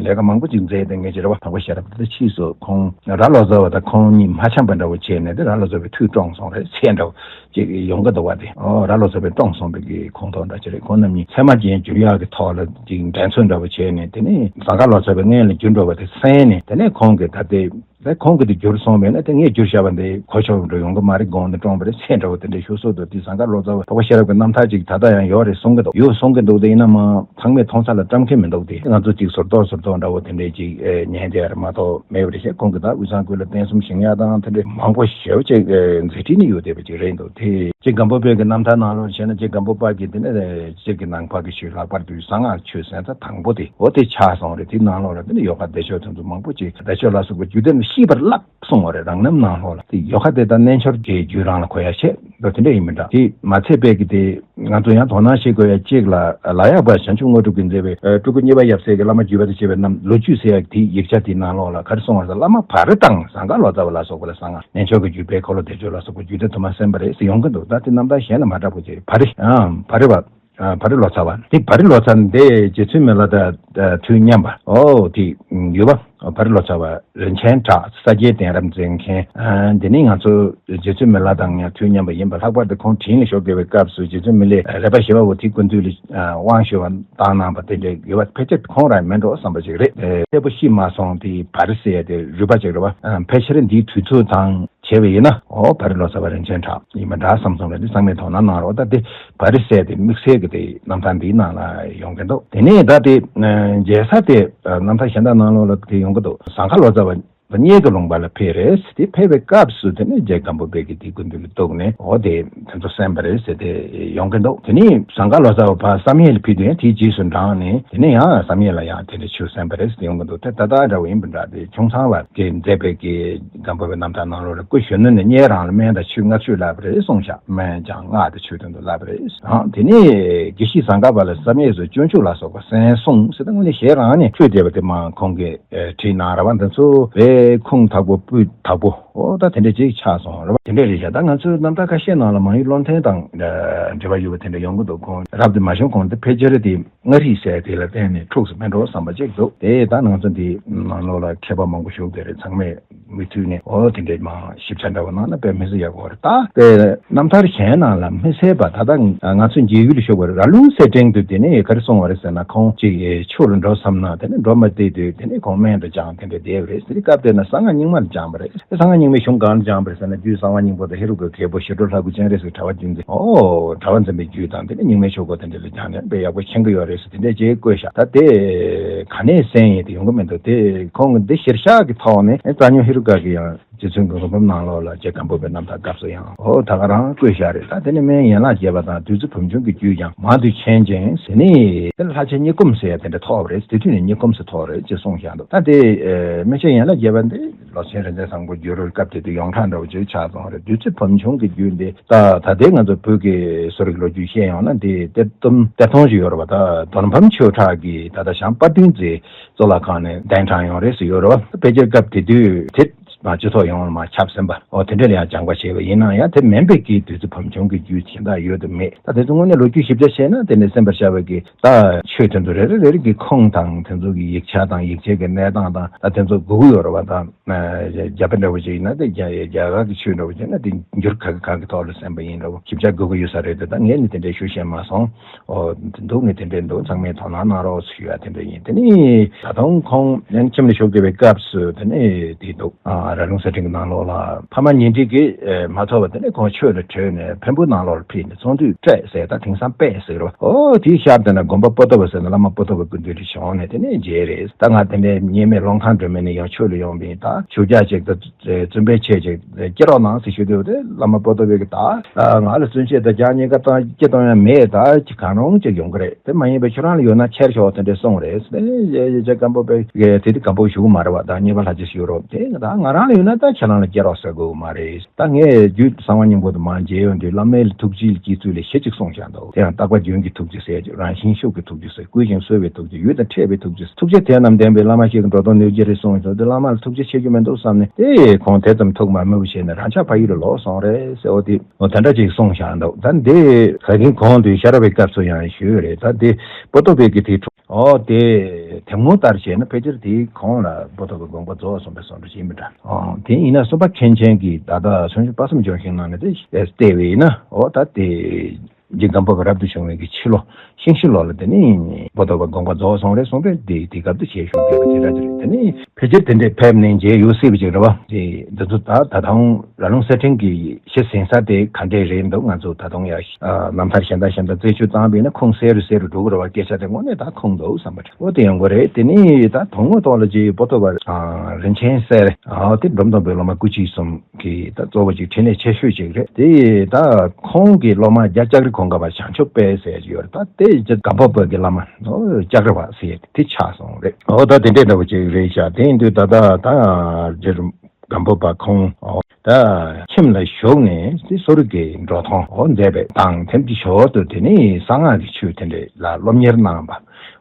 ལས་ཀ་མང་པོ་ཅིག་མཛད། དེང་གི་ཅི་རེད་བ། འཕགས་པ་ཤེས་རབ་དེ་ཕྱིས་སུ་ཁོང་ར་ལོ་ཙཱ་བ་དང་ཁོང་གཉིས་མ་འཆམ་པ་འདྲ་བོ་བྱས་ནས་དེ་ར་ལོ་ཙཱ་བའི་མཐུ་བཀྲོངས་སོང་རེད་ཟེར་འདྲ་བོ་ཅིག་ཡོང་གི་འདུག་བ། དེ་ཨོ་ར་ལོ་ཙཱ་བས་བཀྲོངས་སོང་བའི་གི་ཁོངས་གཏོགས་འདྲ་ཅིག་རེད། ཁོང་རྣམ་གཉིས་ཚད་མ་རྗེས་འཇུག་ཡག་གི་ཐོག་ལ་ཅིག་འགྲན་རྩོད་འདྲ་བོ་བྱས་ནས་དེ་ནས་ཟངས་དཀར་ལོ་ཙཱ་བས་སྔོན་ལ་རྒྱུ་འགྲོ་བ་དེ་གསན་ནས་དེ་ནས་ཁོང་གིས་ད་ལྟའི་ ད་ཁོང་གིས་དེ་བསྒྱུར་སོང་བས་ན་དེ་ངས་བསྒྱུར་བཞག་པ་འདི་གོ་ཆོག་འགྲོ་ཡོང་གི་མ་རེད། དགོངས་ནས་བཀྲོངས་པ་རེད་ཟེར་འདྲ་བོ་དེ་འདྲའི་ཤོད་སྲོལ་འདུག་དེ་ཟངས་དཀར་ལོ་ཙཱ་བ་འཕགས་པ་ཤེས་རབ་ཀྱི་རྣམ་ཐར་ཅིག་ད་ལྟ་ཡང་ཡོད་རེད་གསུང་གི་འདུག་ཡོད་གསུང་གི་འདུག་དེ་ཡིན་ན་མ་ཚང་མས་མཐོང་ས་ལ་བཀྲམ་མཁན་མི་འདུག་དེ་ང་ཚོ་ཅིག་ཟུར་གཏོགས་ཟུར་གཏོགས་འདྲ་བོ་དེ་འདྲའི་ཅིག་ཉན་བསྡད་ཡ་རེད་མ་གཏོགས་མེད་པ་རེད་ཤག་ཁོང་གིས་ད་དབུས་གཙང་ཁུལ་ལ་རྟེན་གསུམ་བཞེངས་ཡ་དང་དེ་འདྲའི་མང་པོ་ཞེ་པོ་ཅིག་མཛད་འཕྲིན་ནི་ཡོད་བསྡད་པ་ཅིག་རེད་འདུག་དེ་ཅིག་སྒམ་པོ་པའི་གི་རྣམ་ཐར་ནང་ལོགས་བྱས་ན་ཅིག་སྒམ་པོ་པ་གི་དེ་ནས་སྤྱིར་གྱི་ནང་པ་གི་ཆོས་ལྷག་པར་དུ་གསང་སྔགས་ཆོས་ཟེར་ད་དང་པོ་དེ་འོ་དེ་ཆགས་སོང་རེད། དེ་ནང་ལོགས་ལ་དེ་ནས་ཡོ་ག་བདེ་མཆོག་དེ་ཚོ་མང་པོ་ཅིག་བདེ་མཆོག་ལ་སོགས་པ་རྒྱུད་སྡེ་ནི་ཤེས་པར་བསླབ་གསུངས་པ་རེད། རང་རྣམ་ནང་ལོགས་ལ་དེ་ཡོ་ག་དེ་ད་རྣལ་འབྱོར་གྱི་རྒྱུད་རང་ལ་གོ་ཡ་བྱས་འགྲོ་དེ་འདྲ་ཡིན་མི་འདྲ། དེ་མ་ཚད་པའི་གི་དེ་ང་ཚོ་ཡང་དོ་སྣང་བྱེད་དགོས་ཡ་གཅིག་ལ་ལ་ཡག་པ་བྱང་ཆུབ་དངོས་གྲུབ་ཀྱིས་མཛད་པའི་སྤྲུལ་སྐུ་གཉིས་པ་ཡབ་སྲས་ཀྱི་བླ་མ་བརྒྱུད་པ་དང་བཅས་པའི་རྣམས་ལོ་རྒྱུས་ཟེར་ཡ་དེ་ཡིག་ཆ་དེའི་ནང་ལོགས་ལ་ག་རེ་གསུངས་པ་རེད། བླ་མ་བ་རི་དང་ཟངས་དཀར་ལོ་ཙཱ་བ་ལ་སོགས་པ་ལ་གསང་སྔགས་རྣལ་འབྱོར་གྱི་རྒྱུད་དཔལ་འཁོར་ལོ་བདེ་མཆོག་ལ་སོགས་པ་རྒྱུད་སྡེ་དུ་མ་གསན་པ་རེད་ཟེར་ཡོང་གི་འདུག་ད་དེ་རྣམ་ཐར་གཞན་ལ་མ་གྲགས་པོ་ཅིག་བ་རི་ཨ་བ་རི་བ་ཨ་བ་རི་ལོ་ཙཱ་བ། དེ་བ་རི་ལོ་ཙཱ་འདི་རྗེ་བཙུན་མི་ལ་དང་དུས་མཉམ་པ། ཨོ་དེ་ཡོད་པ། བ་རི་ལོ་ཙཱ་བ་རིན་ཆེན་གྲགས་ས་སྐྱའི་གདན་རབས་མཛད་མཁན། ཨ་འདི་ནི་ང་ཚོ་རྗེ་བཙུན་མི་ལ་དང་ཡང་དུས་མཉམ་པ་ཡིན་པ། ལྷག་པར་དུ་ཁོང་དྲིན་ལ་བཞུགས་བསྡད་པའི་སྐབས་སུ་རྗེ་བཙུན་མི་ལས་རས་པ་ཞི་བ་པོ་དེ་སྐུ་མདུན་ལ་དབང་ཞུ་བ་བཏང་གནང་བ་དེ་འདྲ་ཡོད་པ་ཕལ་ཆེར་ཁོང་རང་མིན་འགྲོ་བསམ་པ་ཅིག་རེད། གསལ་པོ་ཤེས་མ་སོང་། དེ་བ་རི་ཟེར་ཡ་དེ་རུས་པ་ཅིག་རེད་པ། ཕལ་ཆེར་འདིའི་དུས་ཚོད་དང་། བྱས་པ་ཡིན་ན་ཨོ་བ་རི་ལོ་ཙཱ་བ་རིན་ཆེན་གྲགས་ཡིན་པ་འདྲ་བསམ་སོང་རེད། འདི་ཚང་མས་དོ་སྣང་གནང་རོགས། ད་དེ་བ་རི་ཟེར་དེ་དམིགས་བསལ་གྱི་དེ་རྣམ་ཐར་འདིའི་ནང་ལ་ཡོང་གི་འདུག་དེ་ནས་ད་དེ་མཇལ་ས་དེ་རྣམ་ཐར་གཞན་དག་ནང་ལོགས་ལ་དེ་ཡོང་གི་འདུག་ཟངས་དཀར་ལོ་ཙཱ་བ་གཉིས་ཀྱི་ལུང་པ་ལ་ཕེབས་རེད། དེ་ཕེབས་པའི་སྐབས་སུ་དེ་ནས་རྗེ་སྒམ་པོ་པའི་གི་དེ་སྐུ་མདུན་ལ་གཏུགས་ནས་ཨོ་དེ་དེ་ཚོ་གསན་པ་རེད་ཟེར་དེ་ཡོང་གི་འདུག་དེ་ནས་ཟངས་དཀར་ལོ་ཙཱ་བ་ཕར་བསམ་ཡས་ལ་ཕེབས་དུས་ཡང་དེའི་རྗེས་སུ་འབྲངས་ནས་དེ་ནས་ཡང་བསམ་ཡས་ལ་ཡང་དེ་འདྲ་ཆོས་གསན་པ་རེད་ཟེར་ཡོང་གི་འདུག་དེ་ད་ལྟ་འདྲ་བོ་ཡིན་པ་འདྲ། དེ་ཁྱུང་ཚང་བ། གིས་མཛད་པའི་གི་སྒམ་པོ་པའི་རྣམ་ཐར་ནང་ལོགས་ལ་སྐུ་གཞོན་ནུ་ནས་སྔོན་རང་ལ་སྨན་དང་ཆུ་མངར་ཆུ་བསླབས་པ་རེད་གསུངས་ཤག་སྨན་སྦྱངས་སྔགས་དང་ཆུ་དོན་དུ་བསླབས་པ་རེད། ཨང་དེ་ནས་དགེ་བཤེས་ཟངས་དཀར་བ་ལ་བསམ་ཡས་སུ་སྤྱོད་འཇུག་ལ་སོགས་པ་གསན་གསུངས་ཟེར། ད་དངོས་གནས་ཞལ་རང་ནས་ཕུལ་བསྡད་པ་དེ་མ་ཁོང་གིས་བྲིས་གནང་ར་བ། འདི་ཚོ་བའི་ཁུངས་དག་པོ་སྤུས་དག་པོ་ཨོ་ད་དེ་འདྲ་ཅིག་ཆགས་སོང་ར་བ། དེ་འདྲ་རེད་ཤག་ད་ང་ཚོའི་རྣམ་ཐར་ཁ་ཤས་ནང་ལ་མང་ཡུལ་བློ་ལྡན་དང་འབྲེལ་བ་ཡོད་པ་དེ་འདྲ་ཡོང་གི་འདུག་ཁོང་རབ་ཏུ་མ་བྱུང་གོང་དུ་ཕལ་ཆེར་དེ། མངའ་རིས་ཟེར་དེ་ལ་བརྟེན་ནས་འཁྲུགས་སུ་མེད་འགྲོ་བསམ་པ་ཅིག་འདུག་དེ་ད་ང་ཚོ་འདི་ནང་ལོགས་ལ་མཁས་པ་མང་པོ་བཞུགས་བསྡད་རེད། ཚང་མས་མུ་མཐུད་ནས་ཨོ་དེ་འདྲས་མ་ཞིབ་ཆ་འདྲ་བོ་གནང་ན་དཔེ་མི་སྲིད་ཡག་པོ་རེད། ད་དཔེ་རྣམ་ཐར་གཞན་ནང་ལ་མི་གསལ་བ། ད་ལྟ་ང་ཚོ་མཇལ་ཡུལ་ལ་བཞུགས་པ་ར་ལུང་གསེར་ཕྲེང་དུ་དེ་ནས་ག་རེ་གསུངས་པ་རེད་ཟེར་ན། ཁོང་ཅིག་ཆོས་ལ་འགྲོ་བསམ་ན་དེ་ནས་འགྲོ་མ་བདེ་དུས་དེ་ནས་ཁོང་སྨན་དུ་སྦྱངས་དེ་འདྲས་བསྡད་པ་རེད། དེ་སྐབས་དེ་ན་གསང་སྔགས་རྙིང་མ་ལ་སྦྱངས་པ་རེད། གསང་སྔགས་རྙིང་མའི་གཞུང་གང་ལ་སྦྱངས་པ་རེད་ཟེར་ན། རྒྱུད་གསང་བ་སྙིང་པོ་དང་ཧེ་རུ་ཀ་གི་རྒྱལ་པོ་ཞི་ཁྲོ་ལྷ་སྐུ་སྤྱན་རས་གཟིགས་གྲྭ་པ་བརྒྱུད་འཛིན། ཨོ་གྲྭ་པ་འཛིན་པའི་རྒྱུད་དང་དེ་ནས་རྙིང་མའི་ཆོས་སྐོར་དེ་འདྲ་ལ་སྦྱངས་ནས་དཔེ་ཡག་པོ་མཁྱེན་གྱི་ཡོད་རེད་ཟེར་དེ་འདྲས་ཅིག་བཀོད་ཤག་ད་དེ་ག་ནས་གསན་ཡིན་དེ་ཡོང་གི་མི་འདུག་དེ་ཁོང་གི་འདི་གཞིར་བཞག་གི་ཐོག་ནས་རྩ་ཉོ་ཧེ་རུ་ཀ་གི་ཡང་རྗེ་བཙུན་གྱི་གོ་འཕང་ནང་ལོགས་ལ་རྗེ་སྒམ་པོ་པའི་རྣམ་ཐར་སྐབས་སུ་ཡང་ཨོ་ད་ག་རང་བཀོད་ཤག་རེད། ད་དེ་ནས་སྨན་ཡན་ལག་བརྒྱད་པ་དང་བདུད་རྩི་བམ་ཆུང་གི་རྒྱུད་ཀྱང་མང་དུ་མཁྱེན་ཅིང་ཟེར་ནས་དེ་ལྷ་ཆེན་གཉིད་སྐོམ་ཟེར་ཡ་དེ་འདྲ་ཐོབ་པ་རེད། དེ་དུས་ནས་གཉིད་སྐོམ་ཟེར་ཐོབ་པ་རེད་ཅེས་གསུངས་ཤག་འདུག་ད་དེ་སྨན་ཆེན་ཡན་ལག་བརྒྱད་པ་འདི། ལོ་ཆེན་རིག་འཛིན་བཟང་པོ་བརྒྱུད་རོལ་སྐབས་དེ་དུས་ཡོངས་གྲགས་འདྲ་བོ་ཅིག་ཆགས་སོང་རེད། བདུད་རྩི་བམ་ཆུང་གི་རྒྱུད་འདི་ད་ད་ལྟའི་ང་ཚོ་བོད་ཀྱི་གསོ་རིག་ལོ་རྒྱུས་བཤད་ཡོང་ན་འདི་གཏེར་སྟོན་གཏེར་སྟོན་ཅིག་ཡོད་རེད་པ། ད་རྡོར་ཕམ་ཆོས་གྲགས་ཀྱིས་ད་ལྟ་ཞང་དཔལ་སྤྲུལ་རྩེ་གཙུག་ལག་ཁང་ནས་གདན་དྲངས་ཡོང་རེད་ཟེར་ཡོད་རེད་པ། ཕལ་ཆེར་སྐབས་དེ་དུས་དེ་མ་སྤྱི་ཚོགས་ཡོངས་ལ་མ་ཁྱབ་ཟིན་པ་འོ་དེ་འདྲ་ལ་ཡང་སྦྱངས་པ་བྱས་པ་ཡིན་ན་ཡང་དེ་མིན་པའི་གི་བདུད་རྩི་བམ་ཆུང་གི་རྒྱུད་གཞན་དག་ཡོད་དམ་མེད། ད་དེ་ཚོ་དངོས་གནས་ལོ་རྒྱུས་ཞིབ་ཆ་བཤད་ན་དེ་ནས་གསན་པར་བྱ་བའི་གི་ད་ཆོས་དེ་ཚོ་རེ་རེ་རེ་རེ་གི་ཁུངས་དང་དེ་ཚོ་གི་ཡིག་ཆ་དང་ཡིག་ཆའི་གི་གནས་སྟངས་དང་ད་དེ་ཚོ་དགོས་ཀྱི་ཡོད་རེད་པ། ད། རྒྱ་དཔེ་འདྲ་བོ་ཅིག་ཡིན་ན་དེ་རྒྱ་རྒྱ་གར་གྱི་ཆོས་འདྲ་བོ་ཅིག་ཡིན་ན་དེ་འགྱུར་ག་གི་ག་གི་ཐོག་ལ་གསན་པ་ཡིན་འདྲ་བོ་ཞིབ་ཆ་དགོས་ཀྱི་ཡོད་ས་རེད། དེ་ད་ངས་ནི་དེ་འདྲའི་ཞུ་ཤེས་མ་སོང་། ཨོ་འདུག་ནི་དེ་འདྲའི་འདུག་ཚང་མས་དོ་སྣང་གནང་རོགས་ཞུ་ཡ་དེ་འདྲ་ཡིན། དེ་ནི་ད་དུང་ཁོང་ཡང་ཁྱིམ་ལ་བཞུགས་བསྡད་པའི་སྐབས་སུ་དེ་ནི་དེ་འདུག་ཨ་ར་ལུང་གསེར་ཕྲེང་གི་ནང་ལོགས་ལ་ཕ་མ་ཉེ་འབྲེལ་གྱིས་མ་ཐོབ་པ་དེ་ནི་ཁོང་ཆོས་ལ་བྲོས་ནས་འཕན་པོའི་ནང་ལོགས་ལ་ཕེབས་ནས་ཚོང་འདུས་སྤྲད་ཟེར། ད་དེང་སང་སྤས་ཟེར་རོ། ཨོ་དེའི་ཞབས་དེ་ན་དགོན་པ་པོ་ཏོ་བ་ཟེར་ན་བླ་མ་པོ་ཏོ་བ་སྐུ་མདུན་དུ་བྱོན་ནས་དེ་ནི་མཇལ་རེད། ད་ང་དེ་འདྲའི་ཉེས་མེད་སློང་ཁང་སྒྲོལ་མ་ནས་ཡང་ཆོས་ལ་ཡོང་བ་ཡིན། ད་ཆོས་རྒྱགས་ཅིག་ད་བཙུན་པའི་ཆས་ཅིག་སྐྱེལ་རོགས་གནང་ཟེར་ཞུ་དུས་དེ་བླ་མ་པོ་ཏོ་བས་ཀྱི་ད་ང་ལ་བཙུན་ཆས་དང་རྒྱགས་གཉིས་ཀ་བཏང་སྐྱེལ་གཏོང་ཡ་མེད། ད་ཅི་གང་རུང་ཅིག་ཡོང་གི་རེད། དེ་མ་ཡིན་པའི་ཁྱོད་རང་ལ་ཡོད་ན་ཁྱེར་ཤོག་དེ་འདྲས་གསུངས་རེད། དེ་རྗེ་སྒམ་པོ་པས་དེ་དུས་སྒམ་པོ་བཞུགས་མ་རེད་པ། ད་གཉིས་པ་ལྷ་རྗེ་ཞུ་རོགས་དེ་ད་ང་རང་ལ་ཡོད་ན་ད་ཁྱེད་རང་ལ་སྐྱེལ་རོགས་ཟེར་དགོས་མ་རེད། ད་ངས་རྒྱུད་གསང་བ་སྙིང་པོ་དུ་མ་མཇལ་ཡོང་དུས་བླ་མའི་ཐུགས་རྗེ་ལ་སྐྱེ་ཚུལ་ལ་ཞེ་གཅིག་གསུངས་བཞག་འདུག་དེ་ཡང་རྟག་པ་རྒྱུན་གྱི་ཐུགས་རྗེ་ཟེར་རང་བཞིན་ཤུགས་ཀྱི་ཐུགས་རྗེ་ཟེར་བསྐུལ་ཞིང་གསོལ་བའི་ཐུགས་རྗེ་ཡུལ་དང་འཕྲད་པའི་ཐུགས་རྗེ་ཐུགས་རྗེ་དེ་རྣམས་ལྡན་པའི་བླ་མ་ཞིག་གི་འགྲོ་དོན་ནུས་ཀྱི་རེད་གསུངས་ཡོང་དུས་བླ་མ་ལ་ཐུགས་རྗེ་ཆེ་རྒྱུ་མི་འདུག་བསམ་ནས་དེ་ཁོང་དེ་ཙམ་ཐུགས་མ་མོས་པ་བྱས་ནས་རང་ཅག་ཕ་ཡུལ་ལ་ལོག་སོང་རེད་ཟེར། འོ་དེ་འོ་དེ་འདྲ་ཅིག་གསུངས་བཞག་འདུག་ད་འདི་ད་གིན་གོང་དུ་ཤ་ར་བའི་སྐབས་སུ་ཡང་ཞུས་རེད། ད་འདི་པོ་ཏོ་བའི་གི་དེ་འོ་དེ་དེ་མོ་ལྟར་བྱས་ན་ཕལ་ཆེར་དེའི་གོང་ལ་པོ་ཏོ་བའི་དགོངས་པ་རྫོགས་སོང་པའི་བཟོ་འདྲ་ཞིག་མི་འདྲ། ཨོ་དེ་ཡིན་ན་སུམ་པ་མཁན་ཆེན་གྱིས་ད་ལྟ་གསུང་ཆོས་དཔག་བསམ་ལྗོན་ཤིང་ནང་ནས་དེ་བལྟས་པས་ཡིན་ན་ཨོ་ད་དེ་ རྗེ་སྒམ་པོ་པ་རབ་ཏུ་བྱུང་བའི་གི་ཕྱི་ལོ། ཤིང་བཞི་ལོ་ལ་དེ་ནི་པོ་ཏོ་བ་དགོངས་པ་རྫོགས་སོང་རེད་གསུངས་རེད། དེ་དེ་སྐབས་དུ་བྱས་བཞུགས་བསྡད་པ་དེ་འདྲ་དེ་རེད། དེ་ནི་ཕལ་ཆེར་དེ་འདྲས་ཕེབས་ནས་མཇལ་ཡོད་སྲིད་པ་ཅིག་རེད་བ། དེ་འདི་ཚོ་ད་ད་དུང་ལ་ལུང་གསེར་ཕྲེང་གི་གཞི་ཟིན་ས་དེ་ག་འདྲས་རེད་འདུག་ང་ཚོ་ད་དུང་ཡ་རྣམ་ཐར་གཞན་དག་གཞན་དག་རྩད་གཅོད་བཏང་བས་ན་ཁུངས་གསལ་རུ་གསལ་རུ་འགྲོ་གི་རེད་བ། སྐད་ཆ་དེ་དངོས་གནས་ད་ཁུངས་འདུག་བསམ་པ་རེད། འོ་དེ་ཡོང་གི་རེད། དེ་ནི་ད་དོན་དངོས་ཐོག་ལ་ཅིག་པོ་ཏོ་བ་རིན་ཆེན་གསེར་དེ་འབྲོམ་སྟོན་པའི་སློབ་མ་སྐུ་མཆེད་གསུམ། གི་ད་གཙོ་བོ་ཅིག་འཕྲིན་ལས་ཆེ་ཤོས་ཅིག་རེད། དེ་ད་ཁོང་གི་སློབ་མ་རྒྱ་ལྕགས་རི་གོང་ཁ་པ་བྱང་ཆུབ་དཔལ་ཟེར་ཡ་ཅིག་ཡོད་རེད། ད་དེ་རྗེ་སྒམ་པོ་པ་གི་བླ་མ་ལྕགས་རི་བ་ཟེར་ཡ་དེ་ཆགས་སོང་རེད། འོ་ད་དེ་འདྲས་འདྲ་བོ་ཅིག་རེད་ཤག་དེ་ཡིན་དུས་ད་ད་ད་རྗེ་སྒམ་པོ་པ་ཁོང་འོ་ད་ཁྱིམ་ལ་བཞུགས་ནས་དེ་གསོ་རིག་གི་འགྲོ་སྟངས་འོ་མཛད་པའི་དང་ཐེངས་ཀྱི་ཞོར་དུ་དེ་ནི་གསང་སྔགས་ཀྱི་ཆོས་དེ་འདྲས་ལ་སློབ་གཉེར་གནང་བ།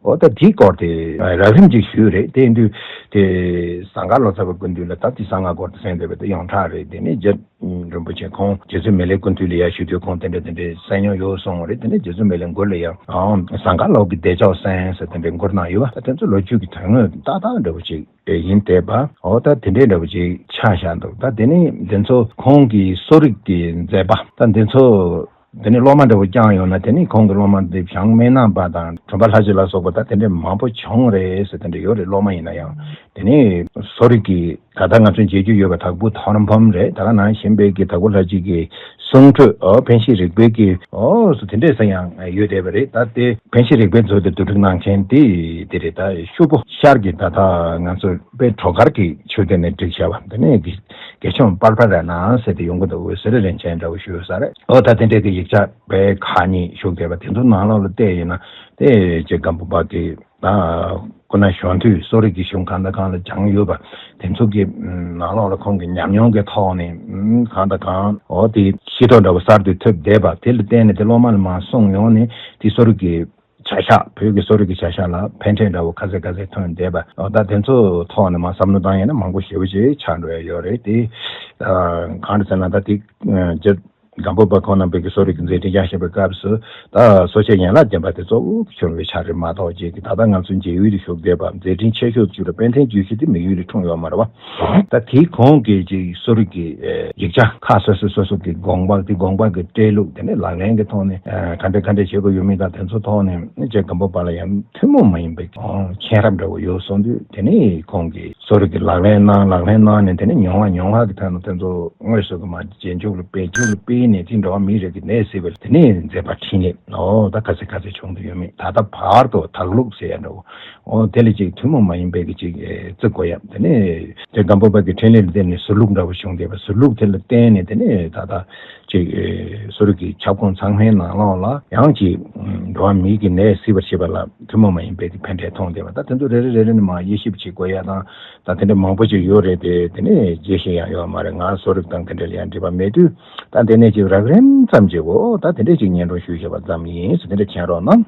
འོ་ད་དེའི་སྐོར་དེ་རགས་རིམ་ཅིག་ཞུས་རེད། དེ་ཡིན་དུས་དེ་ཟངས་དཀར་ལོ་ཙཱ་བ་སྐུ་མདུན་ལ་ད་དེ་གསང་སྔགས་སྐོར་དུ་གསན་བསྡད་པ་དེ་ཡོངས་གྲགས་རེད། དེ་ནས་རྗེ་རིན་པོ་ཆེ་ཁོང་རྗེ་བཙུན་མི་ལའི་སྐུ་མདུན་ལ་ཡར་ཞུ་དུས་ཁོང་དེ་འདྲ་དེ་འདྲའི་གསན་མྱོང་ཡོད་གསུངས་རེད། དེ་ནས་རྗེ་བཙུན་མི་ལའི་མགུར་ལ་ཡང་ཟངས་དཀར་ལོ་གི་བདེ་མཆོག་གསན་ཟེར་དེ་འདྲའི་མགུར་གནང་ཡོད་པ། ད་དེ་ཚོ་ལོ་རྒྱུས་ཀྱི་དོན་དངོས་ཏག་ཏག་འདྲ་བོ་ཅིག་ཡིན་བསྡད་པ། འོ་ད་དེ་འདྲའི་འདྲ་བོ་ཅིག་ཆགས་བཞག་འདུག་ད་དེ་ནས་དེ་ཚོ་ཁོང་གི་གསོ་རིག་གི་མཛད་པ་ད་དེ་ཚོ། དེ་ནས་སློབ་མ་འདྲ་བོ་བསྐྱངས་ཡོང་ན་དེ་ནི་ཁོང་གི་སློབ་མ་འདི་བྱང་སྨན་ནག་པ་དང་གྲུབ་པ་ལྷ་རྗེ་ལ་སོགས་པ་ད་དེ་འདྲའི་མང་པོ་བྱུང་རེད་ཟེར་དེ་འདྲ་ཡོད་རེད། སློབ་མ་ཡིན་ན་ཡང་དེ་ནི་གསོ་རིག་གི་ད་ལྟ་ང་ཚོས་མཇལ་རྒྱུ་ཡོད་པ་དྭགས་པོ་ཐོར་འབུམ་རེད། ད་ག་ནང་བཞིན་པའི་གི་དྭགས་པོ་ལྷ་རྗེ་གི་གསུང་འཕྲོས་འོ་འཕན་ཤེས་རིག་པའི་གི་འོ་སོ་དེ་འདྲས་ས་ཡང་ཡོད་བསྡད་པ་རེད། ད་དེ་འཕན་ཤེས་རིག་པའི་མཛོད་དེ་བསྡུ་སྒྲིག་གནང་མཁན་དེ་དེ་རེད། ད་ཤུ་པོ་ཤར་གི་ད་ལྟ་ང་ཚོ་དཔེ་བྲོ་མཁར་གི་ཆོས་སྡེ་ནས་བསྒྲིགས་བཞག་པ་དེ་ནས་གི་དགེ་ཆུང་པར་པ་ར་ན་ཟེར་ཏེ་ཡོང་གི་འདུག་འོད་ཟེར་རིན་ཆེན་འདྲ་བོ་ཞུ་ས་རེད། འོ་ད་དེ་འདྲའི་གི་ཡིག་ཆ་དཔེ་ཁག་གཉིས་བཞུགས་བསྡད་པ་དེ་ཚོ་ནང་ལོགས་ལ་བལྟས་ཡིན་ན་དེ་རྗེ་སྒམ་པོ་པ་གི་ད་སྐུ་ན་གཞོན་དུས་གསོ་རིག་གི་གཞུང་གང་དང་གང་ལ་སྦྱངས་ཡོད་པ་དེ་ཚོ་གི་ནང་ལོགས་ལ་ཁོང་གི་ཉམས་མྱོང་གི་ཐོག་ནས་གང་དང་གང་འོ་དེ་ཤེས་རྟོགས་འདྲ་བོ་གསར་དུ་ཐོབ་བསྡད་པ་དེ་ལ་བརྟེན་ནས་དེ་སློབ་མ་ལ་མར་གསུངས་ཡོང་ནས་དེ་གསོ་རིག་གི་བྱ་གཞག་བོད་ཀྱི་གསོ་རིག་གི་བྱ་གཞག་ལ་ཕན་འབྲས་འདྲ་བོ་ག་ཚད་ག་ཚད་ཐོན་བསྡད་པ། ཨོ་ད་དེ་ཚོ་ཐོག་ནས་མར་བསམ་བློ་བཏང་ཡས་ན་མང་པོ་ཞེ་པོ་ཅིག་ཆགས་འགྲོ་ཡ་ཡོད་རེད་དེ། ཨ་གང་རེད་ཟེར་ན་ད་དེ་རྗེ་སྒམ་པོ་པ་ཁོང་རྣམ་པའི་གི་གསོ་རིག་གི་མཛད་འཕྲིན་བསྐྱངས་བཞིན་པའི་སྐབས་སུ་ད་གསོ་དཔྱད་ཡན་ལག་ལྡན་པ་དེ་གཙོ་བོ་གྱུར་བའི་ཆ་རེད་མ་གཏོགས་ཅིག་གི་ད་ལྟ་ང་ཚོ་མཇལ་ཡུལ་དུ་བཞུགས་བསྡད་པ་མཛད་འཕྲིན་ཆེ་ཤོས་གྱུར་པའི་དཔལ་ལྡན་རྒྱུད་བཞི་དེ་མི་ཡུལ་ལ་འཁྲུངས་ཡོད་མ་རེད་བ། ད་དེའི་གོང་གི་ཅིག་གསོ་རིག་གི་ཡིག་ཆ་ཁག་སོ་སོ་སོ་སོ་གི་དགོངས་པ་དེ་དགོངས་པ་གི་བཀྲལ་ལུགས་དེ་ནས་ལག་ལེན་གྱི་ཐོག་ནས་ག་འདྲ་ག་འདྲ་བྱེད་དགོས་ཡོད་མེད་དང་དེ་ཚོ་ཐོག་ནས་རྗེ་སྒམ་པོ་པ་ལ་ཡང་ཐུན་མོང་མ་ཡིན་པའི་མཁྱེན་རབ་འདྲ་བོ་ཡོད་སོང་དུས་དེ་ནས་ཁོང་གིས་གསོ་རིག་གི་ལག་ལེན་གནང་ལག་ལེན་གནང་ནས་དེ་ནས་མྱོང་བ་མྱོང་བ་གི་ཐོག་ནས་དེ་ཚོ་དངོས་སུ་གི་མ་རྗེས་འཇུག་ལ་སྤེལ་འཇུག་ལ་སྤེལ་ནས་དེ་འགྲོ་བ་མིའི་རིགས་ཀྱི་ནད་སེལ་བའི་དེ་ནས་མཛད་པ་འཕྲིན་ལས་ཨོ་ད་ག་ཚད་ག་ཚད་བྱུང་དུ་ཡོད་མེད་ད་ལྟ་བར་དུ་དག་ལུགས་ཟེར་ཡ་འདྲ་བོ། འོ་དེ་ལ་ཅིག་ཐུན་མོང་མ་ཡིན་པའི་གི་ཅིག་ཨེ་བརྩི་དགོས་ཡ། དེ་ནས་དེ་སྒམ་པོ་པ་གི་འཕྲིན་ལས་ལ་བརྟེན་ནས་ཟུར་ལུགས་འདྲ་བོ་བྱུང་བསྡད་པ་ཟུར་ལུགས་དེ་ལ་བརྟེན་ནས་དེ་ནས་ད་ལྟ་ཅིག་ཨེ་གསོ་རིག་གི་ཁྱབ་ཁོངས་ཚང་མའི་ནང་ལོགས་ལ་ཡང་ཅིག་འགྲོ་བ་མིའི་གི་ནད་སེལ་བར་བྱེད་པ་ལ་ཐུན་མོང་མ་ཡིན་པའི་གི་ཕན་འབྲས་མཐོང་བསྡད་པ་ད་དེ་ཚོ་རེ་རེ་རེ་རེ་ནས་མར་དབྱེ་ཞིབ་བྱེད་དགོས་ཡ་དང་ད་དེ་འདྲ་མང་པོ་ཅིག་ཡོད་རེད་དེ། དེ་ནས་རྒྱས་བཤད་ཡང་ཡོད་མ་རེད། ང་གསོ་རིག་དང་དེ་འདྲ་ལ་ཡང་འདྲིས་པ་མེད་དུས་ད་དེ་ནས་ཅིག་རགས་རིམ་ཙམ་ཅིག་འོ་ད་དེ་འདྲ་ཅིག་སྙན་སྒྲོན་ཞུས་བཞག་པ་ཙམ་ཡིན་ཟེར་དེ་འདྲ་མཁྱེན་རོགས་གནང་།